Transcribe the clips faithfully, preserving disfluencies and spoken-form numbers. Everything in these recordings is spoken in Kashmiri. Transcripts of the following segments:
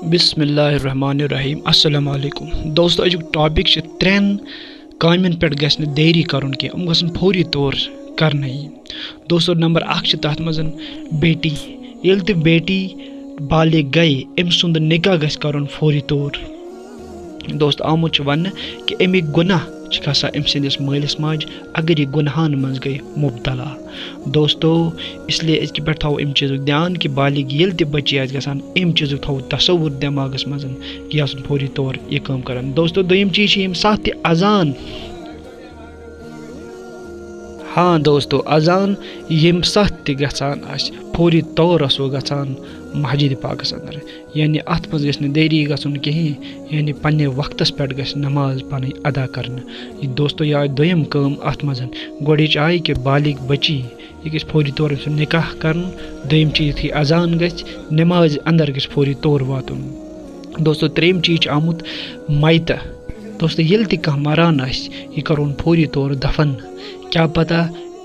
بسم اللہ الرحمن الرحیم۔ السلام علیکم دوستو، أزیُک ٹاپک چھِ ترٛٮ۪ن کامٮ۪ن پٮ۪ٹھ گژھِ نہٕ دیری کَرُن کینٛہہ، یِم گژھن فوری طور کَرنہٕ یِنۍ۔ دوستو، نمبر اَکھ چھِ تَتھ منٛز بیٹی۔ ییٚلہِ تہِ بیٹی بالغ گٔے، أمۍ سُنٛد نکاح گژھِ کَرُن فوری طور۔ دوست، آمُت چھُ وننہٕ کہِ اَمِکۍ گۄناہ چھِ کھسان أمۍ سٕنٛدِس مٲلِس ماجہِ، اگر یہِ گۄناہن منٛز گٔے مُبتلا۔ دوستو، اس لیے أزکہِ پٮ۪ٹھ تھاوو اَمہِ چیٖزُک دیان کہِ بالغ ییٚلہِ تہِ بچی آسہِ گژھان، اَمہِ چیٖزُک تھاوو تصوُر دٮ۪ماغس منٛز کہِ یہِ آسُن فوری طور یہِ کٲم کران۔ دوستو، دوٚیِم چیٖز چھِ ییٚمہِ ساتہٕ تہِ اذان، ہاں دوستو، اذان ییٚمہِ ساتہٕ تہِ گژھان آسہِ، فوری طور آسو گژھان مسجد پاکس اندر۔ یعنی اَتھ منٛز گژھِ نہٕ دیری گژھُن کِہیٖنۍ، یعنی پنٛنہِ وقتَس پٮ۪ٹھ گژھِ نماز پَنٕنۍ ادا کَرنہٕ۔ یہِ دوستو، یہِ آیہِ دوٚیِم کٲم اَتھ منٛز۔ گۄڈٕنِچ آیہِ کہِ بالغ بٔچی، یہِ گژھِ فوری طور أمۍ سُنٛد نِکاح کَرُن۔ دوٚیِم چیٖز، یُتھُے اذان گژھِ، نمازِ اندر گژھِ فوری طور واتُن۔ دوستو، ترٛیٚیِم چیٖز چھُ آمُت مَیتہٕ۔ دوستو، ییٚلہِ تہِ کانٛہہ مَران آسہِ، یہِ کَرون فوری طور دفن۔ کیٛاہ پتہ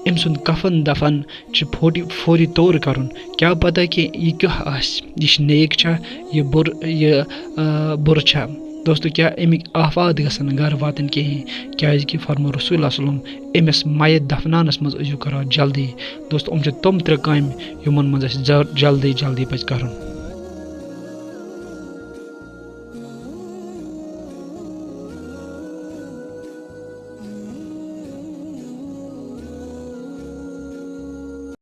أمۍ سُنٛد کفن دفن چھُ فوری، فوری طور کرُن۔ کیٛاہ پتہ کہِ یہِ کیُتھ آسہِ، یہِ چھِ نیک چھا، یہِ بُر-، یہِ، آ، بُرٕ چھا۔ دوستو، کیٛاہ اَمِکۍ آفات گژھن نہٕ گرٕ واتٕنۍ کِہیٖنۍ؟ کیٛازِ کہِ فرمو رسول اللہ صلی اللہ علیہ وسلم، أمِس میت دفناونس منٛز ٲسِو کران جلدی۔ دوستو، یِم چھِ تِم ترٛےٚ کامہِ یِمن منٛز اَسہِ زر-، جلدی جلدی پزِ کرُن۔